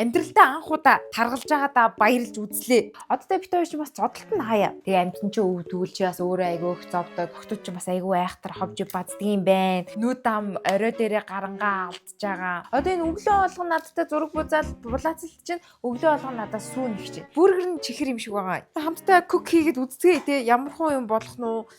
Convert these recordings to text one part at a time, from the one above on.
Амьдралдаа анх удаа таргалж байгаадаа баярлж үзлээ. Одоо бид хоёр чинь бас зодолт нь хаяа. Тэгээ амьтан чинь өвдгүүл чи бас өөрөө айгүй их зовдог. Охтууд чинь бас айгүй айхтар ховж баздгийн байна. Нүд ам орой дээрээ гарангаа алдж байгаа. Одоо энэ өглөө болгон надтай зураг бузаал булаацалт чинь өглөө болгон надаас сүү нэг чинь. Бүргэр нь чихэр юм шиг байгаа. Хамтдаа cook хийгээд үздэгэ те, ямар хуу юм болох нь уу?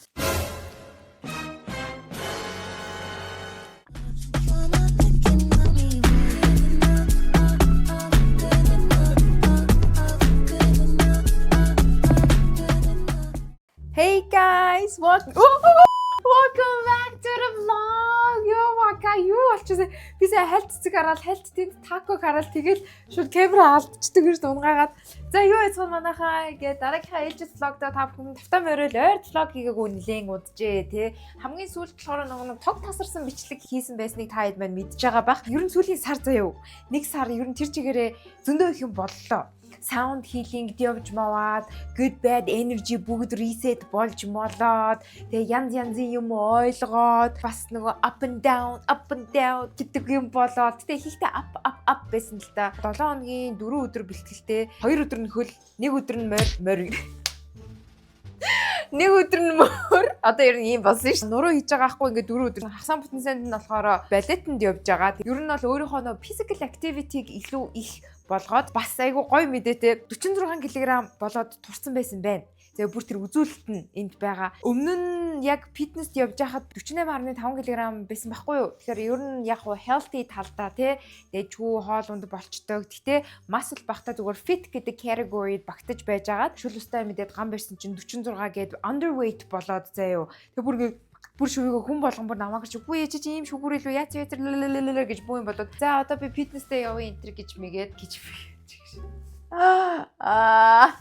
Hey guys, what? Welcome back to the vlog. Yo my God, юу болчихсон? Би сая хальт цэцэг хараад, хальт тэнд тако хараад, тэгэл шууд камера алдчихдаг гэж унгаагаад. За, юу яцхан манайхаа гээд дараагийнхаа ээлжит vlog доо та бүхэн тавтаа морил ойр vlog хийгээгүй нилээн уджээ те. Хамгийн сүүлд болохоор нөгөө нэг тог тасарсан бичлэг хийсэн байсныг та хэд маань мэдж байгаа бах. Ер нь сүүлийн сар заяа. Нэг сар ер нь тэр чигээрээ зөндөө их юм боллоо, sound healing явж маваад, good bad energy бүгд reset болж молоод, тэгээ янз янзын юм ойлгоод, бас нөгөө up and down, up and down гэдэг юм болоод, тэгээ хийхдээ up, up, up байсан л та. 7 хоногийн 4 өдөр бэлтгэлтэй, 2 өдөр нь хөл, нэг өдөр нь морь морь, нэг өдөр нь мөр. Одоо ер нь ийм болсон шүү. Нуруу хийж байгаа хгүй ингээд 4 өдөр. Хасан бүтэн санд нь болохоор балетанд явж байгаа. Ер нь бол өөрийнхөө нөө physical activity-г илүү их болгоод, бас айгу гоё мэдээтэй, 46 кг болоод турсан байсан байна. Тэгээ бүр тэр үзүүлэлт нь энд байгаа. Өмнө нь яг фитнест явж байхад 48.5 кг байсан байхгүй юу? Тэгэхээр ер нь яг хуу healthy талдаа тий дэжгүй хоол унд болчдөг. Гэтэ muscle багтаа зүгээр fit гэдэг category-д багтаж байжгаад шүл устай мэдээд гам барьсан чинь 46 гээд underweight болоод заяо. Тэгээ бүр ингээ бүр шүвэгээ хүн болгон бүр намайг чи үгүй чи ийм шүгүр илүү яац яац гэж бүү юм болоод, за одоо би фитнестэй явъя энэ төр гэж мэгээд гэж. Аа,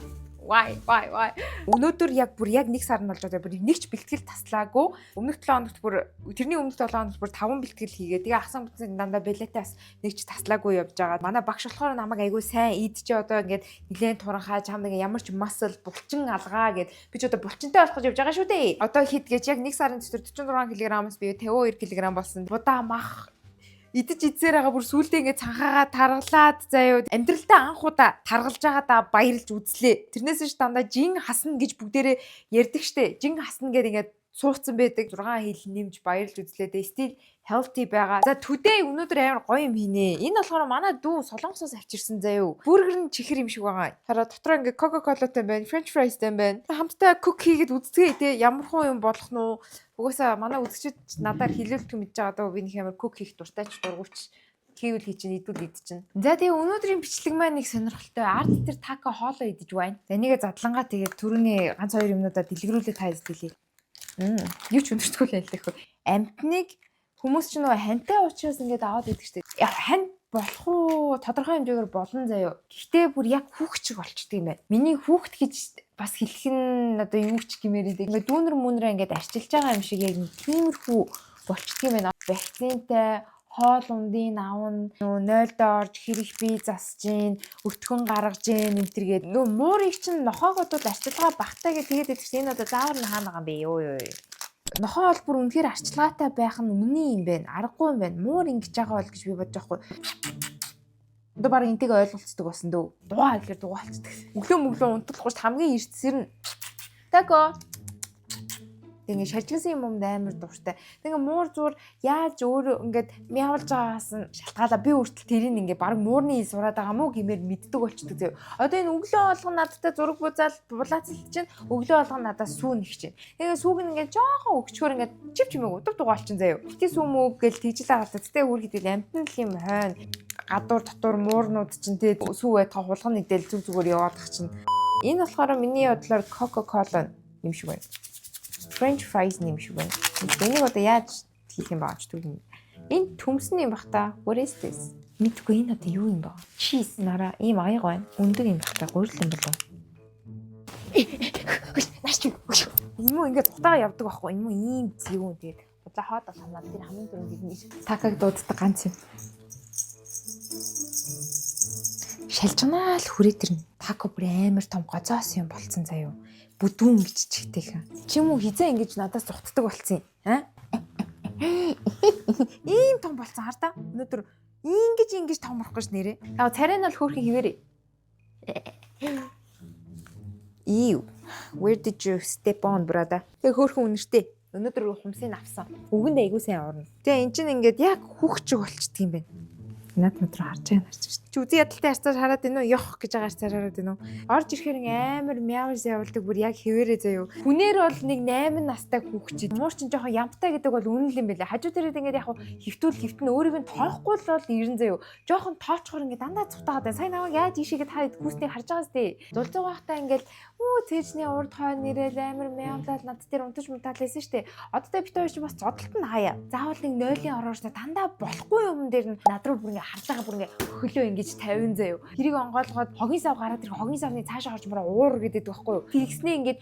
why, why, why? Өнөөдөр яг бүр яг нэг сар нь болж байгаа. Бүр нэг ч бэлтгэл таслаагүй. Өмнөх 7 хоногт бүр, тэрний өмнөх 7 хоногт бүр 5 бэлтгэл хийгээ. Тэгээ ахсан бүтэн дандаа балетаас нэг ч таслаагүй явж байгаа. Манай багш болохоор намайг айгүй сайн идчихэ, одоо ингээд нилээн туранхаа, чам нэг ямар ч muscle булчин алгаа гэд. Би ч одоо булчинтай болох гэж явж байгаа шүү дээ. Одоо хэд гэж яг нэг сарын дотор 46 кг-аас би 52 кг болсон. Будаа мах идэж идсээр байгаа, бүр сүулдэ ингээд цанхаагаа таргалаад заяа, амьдралдаа анх удаа таргалж байгаадаа баярлж үзлээ. Тэрнээс ш дандаа жин хасна гэж бүгдээрээ ярьдаг штэ. Жин хасна гэдэг ингээд сууцсан байдаг. 6 хил нэмж баярлж үзлээ. Тэгээ still healthy байгаа. За, today өнөөдөр амар гоё юм хийнэ. Энэ болохоор манай дүү Солонгосоос авчирсан заяо. Бүргэр нь чихэр юм шиг байгаа. Хараа, дотроо ингээд Coca-Cola-тай байна, French fries-тай байна. Хамтдаа cook хийгээд үздэгэ те, ямар хуу юм болох нь уу? Угаасаа манай үзэгчид надаар хилүүлдэг мэдж байгаа даа, би нэг амар cook хийх дуртай ч дургүйч хийвэл хий чинь, идвэл ид чинь. За, тэгээ өнөөдрийн бичлэг маань нэг сонирхолтой. Ард тэр тако хоолоо идэж байна. За, энийгээ задлангаа тэгээд түрүүний ганц хоёр юмнуудаа дэлгэрүүлээ та хэлье. Юу ч өндөртгөө л яллах. Амтныг хүмүүс ч нөгөө хантай учраас ингээд аваад идэг штеп. Хань болох уу, тодорхой хэмжээгээр болно заяо. Гэхдээ бүр яг хүүхд шиг болчдөг юм байна. Миний хүүхд гэж бас хэлэх нь одоо юу ч гэмээр идэг. Ингээд дүүнер мүнрээ ингээд арчилж байгаа юм шиг яг нэг тиймэрхүү болчдөг юм байна. Вакцинтай хоол ундын авна, нөө нойлдоо орж хэрэг бие засаж гин, өтгөн гаргаж гин энэ төр гээд нөө муурыг чинь нохоогод бол арчилгаа багтаа гэж тэгээд идэг чинь энэ одоо заавар нь хаана байгаа юм бэ, ёо ёо. Нохоо бол бүр үнэхээр арчилгаатай байх нь үнэн юм байна. Аргагүй юм байна. Муур ингэж байгаа бол гэж би бодож байгаа хгүй. Одоо баг энтэйг ойлголцдог болсон дөө. Дугаа гэхээр дугаалцдаг. Өглөө мөглөө унтлахгүй хамгийн эртсэр нь тако. Тэг ингээд шажигсан юм юмд амар дуртай. Тэг ингээд муур зуур яаж өөрөө ингээд мявлж байгаагаас нь шалтгаалаа би хүртэл тэрийг ингээд баг муурны ил сураад байгаа мó гэмээр мэддэг болчдөг зөө. Одоо энэ өглөө болгон надтай зураг бузаал булаацалт чинь өглөө болгон надаас сүү нэг чинь. Тэгээ сүүг нь ингээд жоохон өгчхөөр ингээд чив чимээг удав дугаалчин заяа. Бити сүү мөг гэл тэгжил байгаа л та. Гэтэ үр хэдэл амтан л юм хойно гадуур дотор муурнууд чинь тэ сүү байтгаа хулган нэгдэл зүг зүгээр яваадах чинь. Энэ болохоор миний бодлоор Coca-Cola юм шиг байна. French fries юм шиг байна. Энийг одоо яаж хийх юм бэ гэж түгэн. Энэ төмсөн юм бах та. What is this? Мэдгүй, энэ одоо юу юм бэ? Cheese нараа ийм аяга байна. Өндөг юм бах та. Гурил юм болов. Нааш чи. Юм уу, ингээд утаагаа явдаг байхгүй юм уу, ийм зэвүүн тэгээд удлаа хоод болохнаа тэр хамгийн түрүүнд бидний такаг дууддаг ганц юм. Шалжганаа л хүрээ тэрнэ. Тако бүр амар том гозоос юм болцсон заяо. Бүдүүн гэж чигтэйхэн. Чи юм уу, хизээ ингэж надаас зугтдаг болцсон юм. Аа? Ийм том болцсон хар та. Өнөөдөр Ингэж ингэж томрохгүй ш нэрээ. Яг царай нь бол хөөрхөн хിവэрээ. Ew. Where did you step on, brother? Тэгээ хөөрхөн үнэртэй. Өнөөдөр хумсыг авсан. Үгэнд айгуу сайн орно. Тэгээ эн чинь ингээд яг хүүхчиг болчдөг юм байна. Над мод руу харж байгаа харж шүү. Чи үзий ядалтай харцаар хараад байна уу? Ёх гэж байгаа харцаар хараад байна уу? Орж ирэхээр ингээ амар мяавс явуулдаг, бүр яг хэвээрээ заяо. Хүнээр бол нэг 8 настай хүүхчид. Муур чинь жоохон ямптай гэдэг бол үнэн л юм байлаа. Хажуу дээрээ ингээд яг хөвтүүл хөвтөн өөрийг нь тоохгүй л бол ирэн заяо. Жоохон тоочхоор ингээ дандаа цутаагаад байна. Сайн намайг яаж ийшээгээ та хүүснийг харж байгаа сте. Зулзуу байхдаа ингээл үү цээжний урд хойно нэрэл амар мяавлал над дээр унтаж мунтаал байсан штэ. Одтой бит хоёр чинь бас зодолт нь хаяа. Заавал нэг нойлын ороорч дандаа болохгүй юм дээр нь над руу бүр ингээ харж байгаа, бүр ингээ хөлөө ингэж 50 заяо. Тэрийг онгойлгоод хогийн сав гараад ирэх, хогийн савны цаашаа орж мураа уур гэдэг байхгүй юу. Тэгснээ ингээд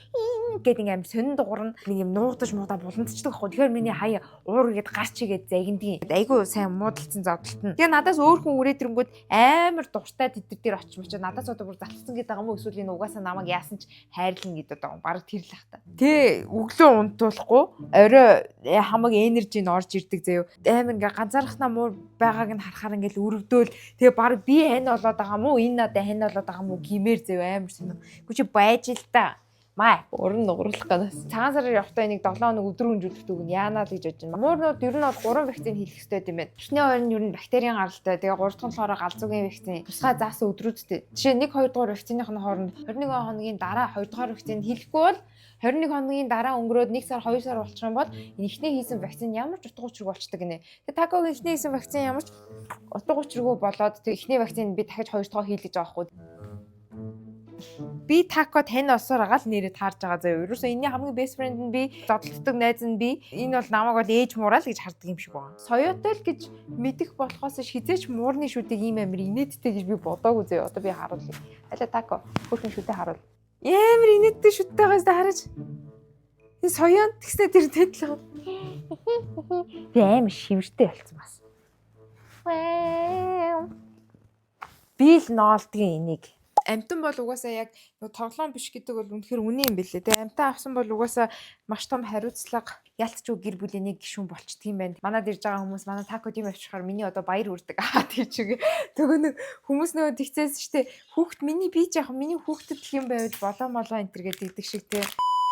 гээд ингээ амар сонин дуурна, нэг юм нуугдаж муудаа буландчдаг байхгүй. Тэгэхээр миний хаяа уур гээд гарч игээд загиндгийн. Айгу сайн муудалцсан зодолт нь. Тэгээ надаас өөр хүн үрээд ирэнгүүт амар дуртай тэд дээр очиж мочоо надаас одоо бүр залцсан гэдэг байгаа юм уу, эсвэл энэ угаасаа намайг яасан ч хайрлна гэдэг байгаа юм. Бараг тэр л ах та. Тэ өглөө унтуулахгүй орой хамаг energy нь орж ирдэг заяо. Амар ингээ ганцаархнаа муур байгааг нь харахаар ингээл өрөвдөөл, тэгээ баг би хань болоод байгаа мó, энэ надад хань болоод байгаа мó гимээр заяо, амар сонь. Гү чи байж л та. Маа уран нугарлах ganаас. Цагаан сараар явахдаа энийг 7 хоног өдөр хөнжүүлэх үг нь яанаа л гэж бодож байна. Муурнууд ер нь бол 3 вакцин хийх ёстой юм байна. Эхний хоёр нь ер нь бактерийн гаралтай. Тэгээ 3 дахь нь болохоор галзуугийн вакцин. Тусгай заасан өдрүүдтэй. Жишээ 1 2 дугаар вакциных нь хооронд 21 хоногийн дараа 2 дугаар вакцин хийхгүй бол 21 хоногийн дараа өнгөрөөд 1 сар, 2 сар болчих юм бол эхний хийсэн вакцин ямар ч утга учиргүй болчдөг гинэ. Тэгээ Такогийн эхний хийсэн вакцин ямар ч утга учиргүй болоод, тэг эхний вакцин би дахиж 2 дахь хийлгэж байгаа байхгүй. Би Тако тань олсоор байгаа л нэрээ таарж байгаа заяа. Ерөөсөө энэний хамгийн best friend нь би, зодтолддог найз нь би. Энэ бол намайг бол ээж муурал гэж хардаг юм шиг байна. Соёотой л гэж мэдэх болохоос хизээч муурны шүдийг ийм амар инээдтэй гэж би бодоогүй заяа. Одоо би харуулъя. Алаа, Тако, хөөрхөн шүдээ харуул. Амар инээдтэй шүдтэй байгаас хараач. Энэ соёон тэгснэ тэр тэтлээ. Би амар шивэртэй болцсон бас. Би л ноолдгийн энийг. Амтан бол угаасаа яг нөгөө тоглоом биш гэдэг бол үнэхээр үнэн юм билээ. Тэгээ амтан авсан бол угаасаа маш том хариуцлага, ялцч гэр бүлийн нэг гишүүн болчдөг юм байна. Манад ирж байгаа хүмүүс манай Тако тийм авчихаар миний одоо баяр үрдэг. Аа, тийм чиг. Нөгөө нэг хүмүүс нөгөө тэгцээс штэ, хүүхд миний би ч яг миний хүүхдэд л юм байвал болоо молоо энэ төр гэдэг шиг те.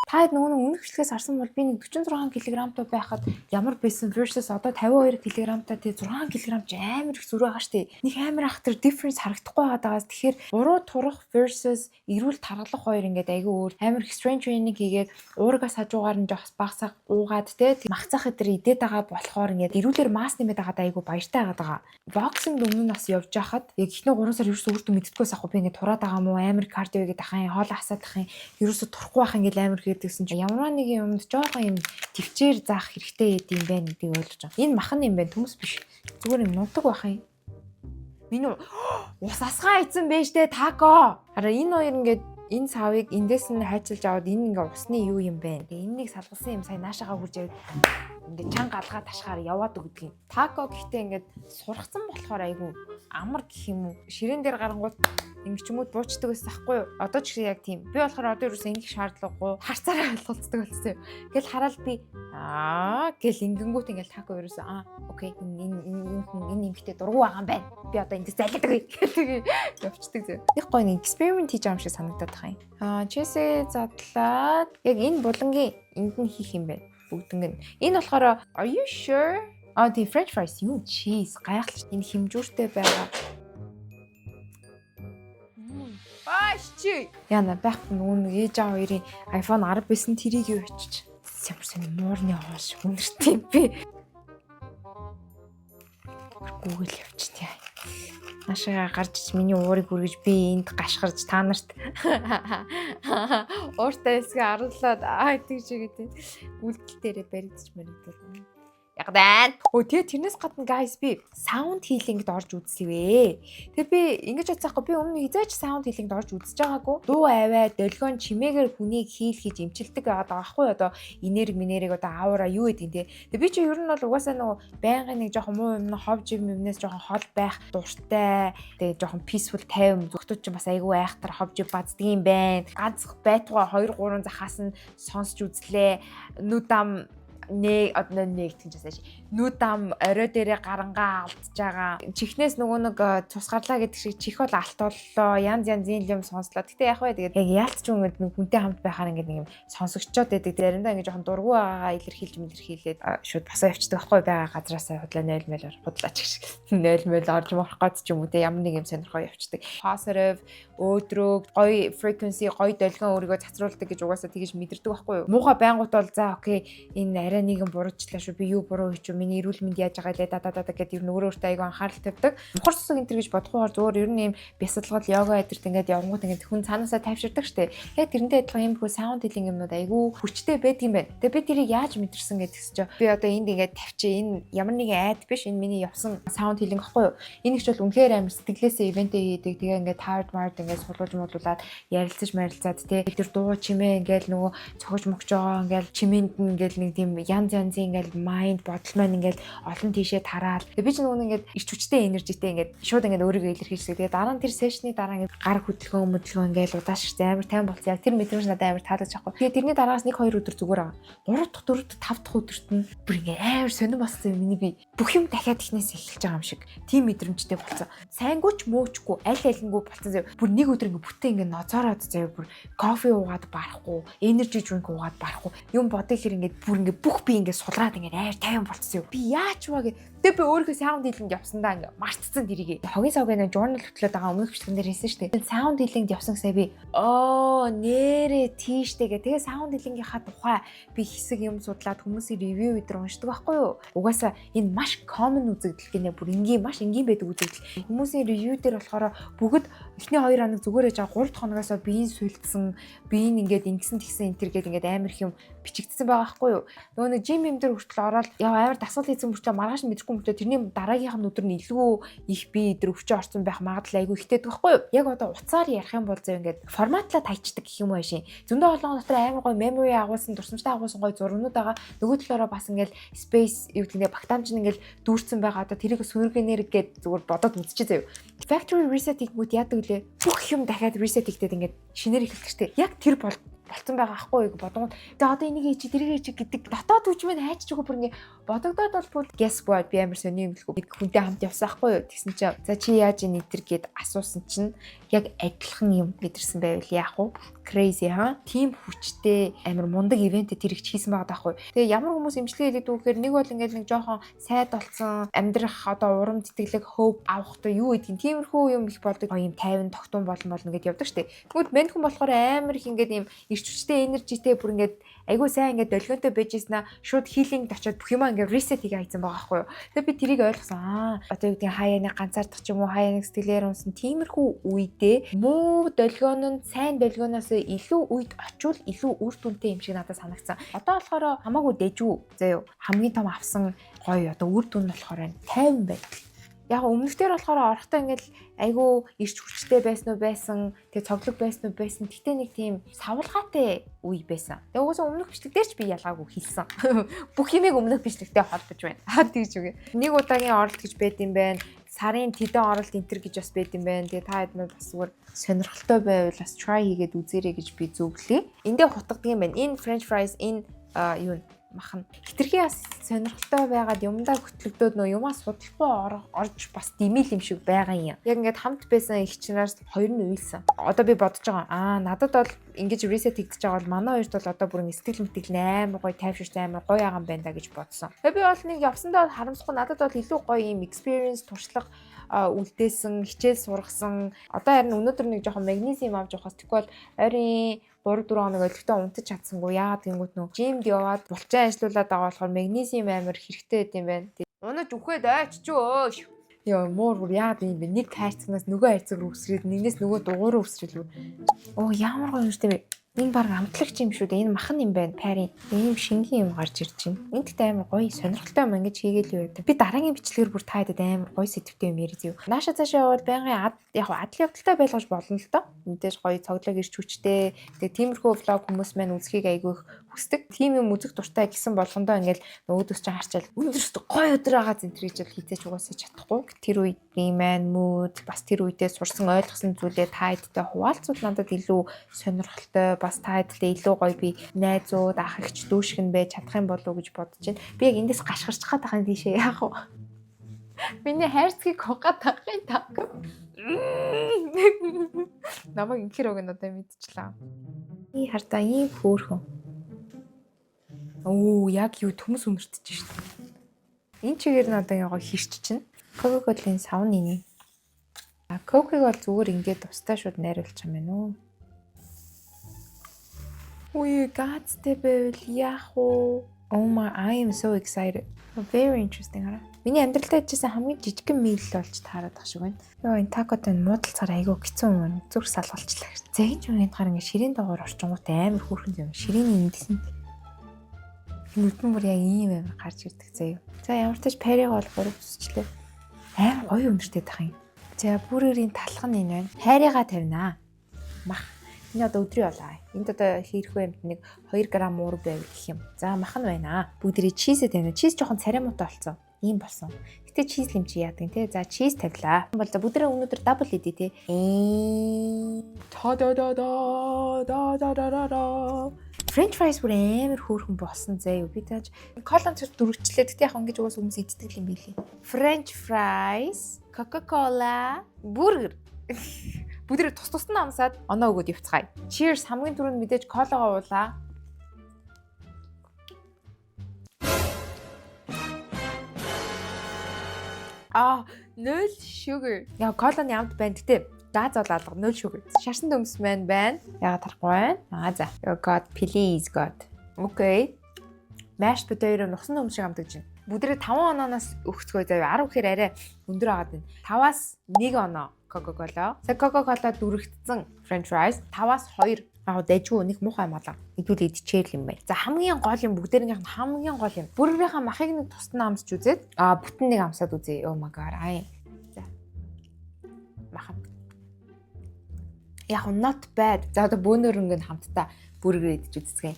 Та хэд нөгөө нэг өмнөх бичлэгээс харсан бол би нэг 46 кг-тай байхад ямар байсан versus одоо 52 кг-тай, тий, 6 кг ч амар их зөрүү байгаа штэ. Нэг амар ах тэр difference харагдахгүй байгаа даа. Тэгэхээр буруу турах versus эрүүл таргалах хоёр ингээд айгүй өөр. Амар их strength training хийгээд, уургаас хажуугаар нь жоох багсаг уугаад те, махцах өдр идээд байгаа болохоор ингээд эрүүлэр масс нэмээд байгаад айгүй баяртай байгаад байгаа. Boxing өмнө нь бас явж байхад яг эхний 3 сар ерөөсөө өөртөө мэддэггүйс ахгүй, би ингээд тураад байгаа мó, амар кардио хийгээд ахын, хоолоо хасаад ахын, ерөөсөө турахгүй байх, ингээд амар хийдэгсэн чинь ямар нэгэн юмд жоохон юм төвчээр заах хэрэгтэй юм байна гэдгийг ойлгож байгаа. Энэ махан юм байна, төмс биш. Зүгээр юм нутаг байх юм. Миний ус асгаан ийцэн байж тээ, Тако. Хараа, энэ хоёр ингээд энэ савыг эндээс нь хайчилж аваад энэ ингээ усны юу юм бэ? Тэгээ энэнийг салгалсан юм сая наашаага хурж яваад ингээ чанга алгаа ташгаар яваад өгдөг юм. Тако гэхдээ ингээд сургацсан болохоор айгүй амар гэх юм уу? Ширээн дээр гарангууд ингэ ч юм уу буучдаг байсан ахгүй юу? Одоо ч яг тийм. Би болохоор одоо ерөөсөө ингэх шаардлагагүй, харцаараа ойлголцдог болсон юм. Гэл хараад би аа гэл ингэнгүүт ингээл Тако ерөөсөө аа, okay, энэ энэ энэ хүн, энэ эмэгтэй дургу байгаа юм байна. Би одоо эндээс зайлгадаг гэх явцдаг зөө. Нэг гоё нэг experiment хийж байгаа юм шиг санагдаад байгаа юм. Аа, cheese задлаад яг энэ булангийн энд нь хийх юм байна. Бүгднг нь. Энэ болохоор are you sure? Аа, тийм, french fries юу, cheese гайхалтай, энэ хэмжүүртэй байгаа. Бааш чи. Яна байхгүй, нөгөө нэг ээж аав хоёрын iPhone 10 байсан, тэрийг юу очиж. Ямар сони муурны хоол шиг үнэртэй юм бэ? Google явчихъя. Наашаа гарч ич миний уурыг үргэж, би энд гашгарч та нарт ууртай хэсгээ аруулаад аа тэгж гэдэг үйлдэл дээрээ баригдчих мэрэгдэл. Ягдан. Өө, тэгээ тэрнээс гадна, guys, би sound healing-д орж үзсэвэ. Тэгээ би ингэж бодсаахгүй, би өмнө хизээч sound healing-д орж үзэж байгаагүй. Дуу аваа, долгион чимээгээр хүнийг heal хийж эмчилдэг байгаад байгаа байхгүй, одоо энерги минерэг, одоо аура юу гэдэг те. Тэгээ би чи ер нь бол угаасаа нөгөө байнгын нэг жоохон муу юм, хов жив юмнээс жоохон хол байх дуртай. Тэгээ жоохон peaceful, тайван зөвхөд чи бас айгүй айхтар хов жив баздаг юм байна. Ганц байтугай 2 3 захаас нь сонсч үзлээ. Нүдам Нэг одоо нэгтгэн ч асааш. Нүд ам орой дээрээ гарангаа алдж байгаа. Чихнээс нөгөө нэг цус гарлаа гэдэг шиг чих бол алт боллоо. Янз янзын юм сонслоо. Гэтэ яг бай, тэгээд яг яалт ч юм, ингээд нэг хүнтэй хамт байхаар ингээд нэг юм сонсогчоод байдаг. Заримдаа ингээд жоохон дургу байгаагаа илэрхийлж мэлэрхийлээд шууд босоо явчихдаг байхгүй, байгаа газраасаа худлаа 0 мэл худлаач гэж 0 мэл орж морох гээд ч юм уу те, ямар нэг юм сонирхоо явчихдаг. Positive өөдрөг, гоё frequency, гоё долгион өөрийгөө цацруулдаг гэж угаасаа тэгэж мэдэрдэг байхгүй юу. Муухай байнгут бол за okay, энэ арай нэгэн буруучлаа шүү, би юу буруу хийчих, миний эрүүл мэнд яаж байгаа лээ, да да да гэдээ ер нь өөрөө өөртөө айгүй анхаарал тавьдаг. Мухар сусаг энэ төр гэж бодохгүйгээр зүгээр ер нь ийм бясалгал, йога эдэрт ингээд явангууд ингээд хүн цаанаасаа тайвширдаг штэ. Яг тэрнтэй адилхан иймэрхүү sound healing юмнууд айгүй хүчтэй байдаг юм байна. Тэгээ би тэрийг яаж мэдэрсэн гэдгс чи би одоо энд ингээд тавьчих, энэ ямар нэгэн ad биш, энэ миний явсан sound healing гэхгүй юу. Энэ их ч бол үнэхээр амар сэтгэлээсээ event ээ хийдэг. Тэгээ ингээд таард мард ингээд суулгаж муулуулад ярилцаж марилцаад те, тэр дуу чимээ ингээд нөгөө цогж могж байгаа, ингээд чимээнд нь ингээд нэг тийм янз янзын ингээд mind бодол маань ингээд олон тийшээ тараал. Тэгээ би ч нөгөө ингээд ирч хүчтэй energy тэй ингээд шууд ингээд өөрийгөө илэрхийлдэг. Тэгээ дараа нь тэр session ы дараа ингээд гар хөдөлгөөн мөдөлгөөн ингээд удаашрсан, амар тайван болсон. Яг тэр мэдрэмж надад амар таалаж авахгүй. Тэгээ тэрний дараагаас 1 2 өдөр зүгээр байгаа. 3 дахь, 4 дахь, 5 дахь өдөрт нь бүр ингээд амар сонирн болсон юм миний бие. Бүх юм дахиад эхнээс эхэлж байгаа юм шиг. Тийм мэдрэмжтэй болсон. Сайнгүй ч мөөчгүй, аль алингүй болсон заяа. Бүр нэг өдөр ингээд бүтэн ингээд ноцоороод заяа, бүр кофе уугаад барахгүй, energy drink уугаад барахгүй. Юм бодё хэр ингээд бүр ингээд бүх би ингээд сулраад ингээд амар тайван болцсон юм. Би яаж вэ гэ. Тэгээ би өөрийнхөө sound healing явсандаа ингээд мартцсан тэрийг. Хогийн савгийн нэг journal хөтлөөд байгаа, өмнөх бичлэгэн дээр хэлсэн шүү дээ. Sound healing явсан гэсэн би оо нэрээ тийштэй гэ. Тэгээ sound healing-ийнхаа тухай би хэсэг юм судлаад хүмүүсийн review өдр уншдаг байхгүй юу? Угаасаа энэ маш common үзэгдэл гинэ, бүр энгийн, маш энгийн байдаг үзэгдэл. Хүмүүсийн review дээр болохоор бүгд эхний 2 хоног зүгээр ээж байгаа, 3 дахь хоногоос биеийн суйлдсан, биеийн ингээд ингэсэн тэгсэн энэ төр гээд ингээд амар их юм бичигдсэн байгаа байхгүй юу? Нөгөө нэг gym юм дээр хүртэл ороод яа амар дасгал хийсэн мөртлөө маргааш нь мэдрэхгүй мөртлөө тэрний дараагийнх нь өдөр нь илүү их бие өдр өвчөө орсон байх магадлал айгүй ихтэй байхгүй юу? Яг одоо уцаар ярих юм бол зөө ингээд форматлаад хайчдаг гэх юм уу шин. Зөндөө олон дотор амар гоё memory агуулсан, дурсамжтай агуулсан гоё зургнууд байгаа. Нөгөө талаараа бас ингээд space юу гэдэг нь багтаамж нь ингээд дүүрсэн байгаа. Одоо тэрийг сүйргэнээр гээд зүгээр бодоод үзчихээ заяа. Factory reset хийгүүд яадаг лээ? Бүх юм дахиад reset хийгдээд ингээд шинээр эхэлдэг штэ. Яг тэр бол болцсон байгаа ахгүй юу бодгоо. Тэгээ одоо энийг хийчих, тэрийг хийчих гэдэг дотоод хүчмэн хайчиж байгаа, бүр ингээ бодогдоод бол бүр guess what, би амар сони юм гэлгүй. Нэг хүнтэй хамт явсан ахгүй юу. Тэгсэн чинь за чи яаж энэ тэр гэд асуусан чинь яг адилхан юм мэдэрсэн байвал яах вэ? Crazy ха? Тим хүчтэй амар мундаг event тэр их хийсэн байгаа даахгүй. Тэгээ ямар хүмүүс имчилгээ хийдэг вэ гэхээр нэг бол ингээд нэг жоохон сайд болсон, амьдрах одоо урам тэтгэлэг, hope авах одоо юу гэдгийг тиймэрхүү юм их болдог. Юм тайван тогтун болно болно гэд явдаг штэ. Тэгвэл мань хүн болохоор амар их ингээд юм ирч хүчтэй, energy тэй, бүр ингээд айгүй сайн ингээд долгионтой байж ийснаа шууд healing очиод бүх юмаа ингээд reset хийгээ хийсэн байгаа байхгүй юу. Тэгээ би тэрийг ойлгосон. Аа, одоо юу гэдгийг хаяа нэг ганцаардах ч юм уу, хаяа нэг сэтгэлээр унсан тиймэрхүү үедээ муу долгион нь сайн долгионоос илүү үед очивол илүү үр дүнтэй юм шиг надад санагдсан. Одоо болохоор хамаагүй дэжүү заяо. Хамгийн том авсан гоё одоо үр дүн нь болохоор 50 байдал. Яг өмнөхдөр болохоор орохдоо ингээл айгүй ирч хүчтэй байсан уу байсан, тэгээ цоглог байсан уу байсан. Гэтэ нэг тийм савлгаатай үе байсан. Тэгээ угаасаа өмнөх бичлэг дээр ч би ялгаагүй хэлсэн. Бүх юмыг өмнөх бичлэгтэй холбож байна. Аа, тэгж үгүй. Нэг удаагийн оролт гэж байд юм байна. Сарын тэдэн оролт энтер гэж бас байд юм байна. Тэгээ та хэд бас зүгээр сонирхолтой байвал бас try хийгээд үзээрэй гэж би зөвлөе. Эндээ хутгадаг юм байна. Энэ french fries, энэ юу мах нь хитрхи бас сонирхолтой байгаад юмдаа хөтлөгдөөд нөө юмаа судлахгүй орж бас димэл юм шиг байгаа юм. Яг ингээд хамт байсан их чнараас хоёр нь уйлсан. Одоо би бодож байгаа. Аа, надад бол ингэж reset хийгдэж байгаа бол манай хоёрт бол одоо бүр сэтгэл мэтгэл амар гоё тайвширч амар гоё байгаа юм байна да гэж бодсон. Тэгээ би бол нэг явсандаа бол харамсахгүй, надад бол илүү гоё юм experience, туршлага үлдээсэн, хичээл сургасан. Одоо харин өнөөдөр нэг жоохон магнезиум авч явахаас тэгэхгүй бол ойрын 3 4 хоног олигтой унтаж чадсангүй. Яагаад гэнгүүт нөө gym д яваад булчаа ажиллаулаад байгаа болохоор магнезиум амар хэрэгтэй байд юм байна. Унаж үхээд ойч ч өө. Йоо, муур бүр яагаад юм бэ? Нэг хайрцагнаас нөгөө хайрцаг руу үсрээд, нэгнээс нөгөө дугуй руу үсрэл. Оо, ямар гоё юм бэ? Энэ баг амтлагч юм шүү дээ. Энэ махан юм байна. Пайрын ийм шингэн юм гарч ирж байна. Энэ гэхдээ амар гоё сонирхолтой юм ингэж хийгээл юу байдаг. Би дараагийн бичлэгээр бүр та хэд амар гоё сэдвтэй юм яриз юу. Нааша цаашаа явбал байнгын ад яг адал явдалтай байлгаж болно л доо. Мэдээж гоё цоглог ирч хүчтэй. Тэгээ тиймэрхүү vlog хүмүүс маань үзхийг айгүй их хүсдэг. Тийм юм үзэх дуртай гэсэн болгондоо ингээл нөгөөдөөс чинь харчаал өнөөдөр гоё өдөр байгаа зэнтэр гэж бол хийцээж угаасаа чадахгүй. Тэр үед маань mood, бас тэр үедээ сурсан ойлгосон зүйлээ та хэдтэй хуваалцвал надад илүү сонирхолтой. Бас та хэдтэй илүү гоё би найзууд, ах эгч дүүшгэн байж чадах юм болов уу гэж бодож байна. Би яг эндээс гашгарч гад ахын тийшээ яах вэ? Миний хайрцгийг хугаад ахын тако. Намайг инхээр уг нь одоо мэдчихлээ. И хартаа ийм хөөрхөн. Оо, яг юу төмс үнэртэж шít. Энэ чигээр нь одоо ингээ хэрч чинь. Coca-Cola-ын савн энэ. А Coke-ыг бол зүгээр ингээд тустай шууд найруулчих юм байна уу? Үе, газтай байвал яах вэ? Oh my, I am so excited. Very interesting хараа. Миний амьдралдаа ичсэн хамгийн жижигхэн meal болж таарад ах шиг байна. Йоо, энэ такотой муудалцаар айгүй хэцүү юм байна. Зүрх салгалчлаа. Зэгэн ч үеийн гар ингээ ширээн доогоор орчингууд амар хөөрхөн юм. Ширээний эндсэн нүдэн бүр яг ийм амар гарч ирдэг заяа. За, ямар ч тач париг бол 3 зүсчлээ. Амар гоё өнөртэй тах юм. За, бүрээрийн талх нь энэ байна. Хайрыгаа тавина. Мах. Энэ одоо өдрийн болоо. Энд одоо хийрхүү юмд нэг 2 г муур байв гэх юм. За, мах нь байна. Бүгдээрээ cheese ээ тавина. Cheese жоохон царай муутай болсон. Ийм болсон. Гэтэ cheese лим чи яадаг те. За, cheese тавилаа. Бол за, бүгдээрээ өнөөдөр double идэ те. Та да да да да да да да да. French fries бүр амар хөөрхөн болсон заяа. Би тааж колон цэр дөрвчлээ. Гэтэ яг ингэж угаас хүмүүс иддэг юм билий. French fries, Coca-Cola, бургер. Бүгдээ тус тусад нь амсаад оноо өгөөд явцгаая. Cheers, хамгийн түрүүнд мэдээж кологоо уулаа. Аа, 0 sugar. Яа, колоны амт байна. Гэтэ газ бол алга, 0 sugar. Шарсан төмс маань байна. Яагаад тарахгүй байна? Аа за. Oh God, please God. Okay. Mashed potato нусан төмс шиг амтгаж байна. Бүгдээ 5 ононоос өгцгөө заяа. 10 гэхээр арай өндөр агаад байна. 5-аас 1 оноо Coca-Cola. За, Coca-Cola дүрэгдсэн French fries 5-аас 2. Яг дайжгүй, нэг муухай малга. Хэдүүл идчихээл юм байна. За, хамгийн гол юм, бүгдээрийнх нь хамгийн гол юм. Бүргэрийнхаа махыг нэг тусад нь амсч үзээд бүтэн нэг амсаад үзье. Oh my God. Аа. За. Мах. Яг not bad. За, одоо бөөнөр ингэн хамтдаа бүргэр идэж үзцгээе.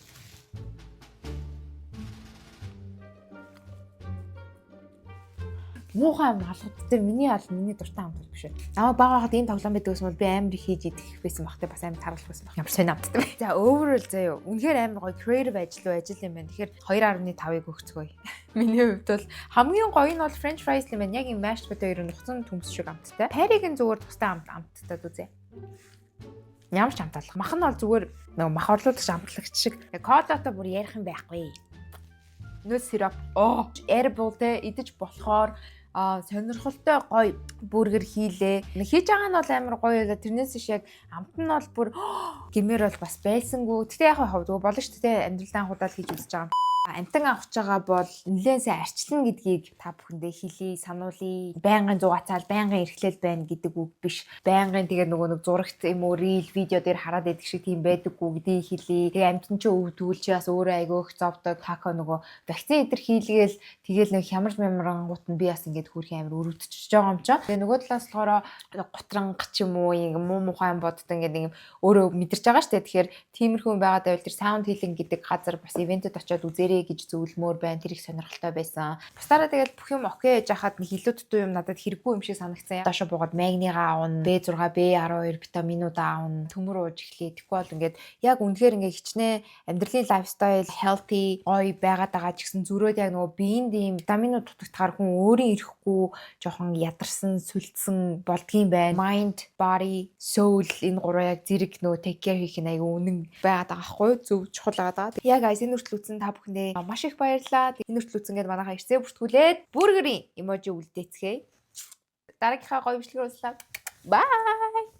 Муухай малгадтай миний аль миний дуртай амт биш ээ. Намайг бага байхад ийм тоглоом байдаг гэсэн бол би амар их хийж идэх байсан бах те, бас амар таргалах байсан бах. Ямар сонь амттай бэ. За, overall заяа. Үнэхээр амар гоё creative ажил уу ажил юм байна. Тэгэхээр 2.5-ыг өгцгөөе. Миний хувьд бол хамгийн гоё нь бол French fries юм байна. Яг юм mashed potato нуцсан төмс шиг амттай. Париг нь зүгээр тустай амт амттай үзье. Ямар ч амт алга. Мах нь бол зүгээр нөгөө мах орлуулагч амтлагч шиг. Колотой бүр ярих юм байхгүй. Нөл сироп. Оо, edible те, идэж болохоор сонирхолтой гоё бүргэр хийлээ. Хийж байгаа нь бол амар гоё байлаа. Тэрнээс биш яг амт нь бол бүр гэмээр бол бас байсангүй. Гэтэ яг хав зүгээр болно шүү дээ. Амьдралдаа анх удаа л хийж үзэж байгаа. Амтан авах байгаа бол нэлээд сайн арчилна гэдгийг та бүхэндээ хэлье, сануулъя. Байнгын зугаацаал, байнгын эрхлэл байна гэдэг үг биш. Байнгын тэгээ нөгөө нэг зурагт юм уу reel видео дээр хараад байдаг шиг тийм байдаггүй гэдгийг хэлье. Тэгээ амтан чи өвдгүүл чи бас өөрөө айгүй их зовдог. Тако нөгөө вакцин эдэр хийлгээл тэгэл нэг хямарч мямрангууд нь би бас ингээд хөөрхөн амар өрөвдөж байгаа юм чи. Тэгээ нөгөө талаас болохоор гутранг ч юм уу юм муу мухай юм боддог ингээд нэг юм өөрөө мэдэрч байгаа штэ. Тэгэхээр тиймэрхүү юм байгаад байвал тэр sound healing гэдэг газар бас event эд очиод үзээрэй гэж зөвлөмөр байна. Тэр их сонирхолтой байсан. Бусдаараа тэгэл бүх юм okay яж хахад нэг илүү дутуу юм надад хэрэггүй юм шиг санагцсан. Доошо буугаад магнигаа авна, B6, B12 витаминуудаа авна, төмөр ууж эхлэе. Тэгэхгүй бол ингээд яг үнэхээр ингээд хичнээн амьдралын lifestyle healthy гоё байгаад байгаа ч гэсэн зөрөөд яг нөгөө биеинд ийм витаминууд дутагдахаар хүн өөрийн ирэхгүй жоохон ядарсан, сүлдсэн болдгийм байна. Mind, body, soul энэ гурав яг зэрэг нөгөө take care хийх нь айгүй үнэн байгаад байгаа хгүй, зөв чухал байгаад байгаа. Яг guys, энэ хүртэл үзсэн та бүхэндээ маш их баярлалаа. Энэ хүртэл үзсэн гээд манайхаа ирсээ бүртгүүлээд бургерийн emoji үлдээцгээе. Дараагийнхаа гоё бичлэгээр уулзлаа. Bye.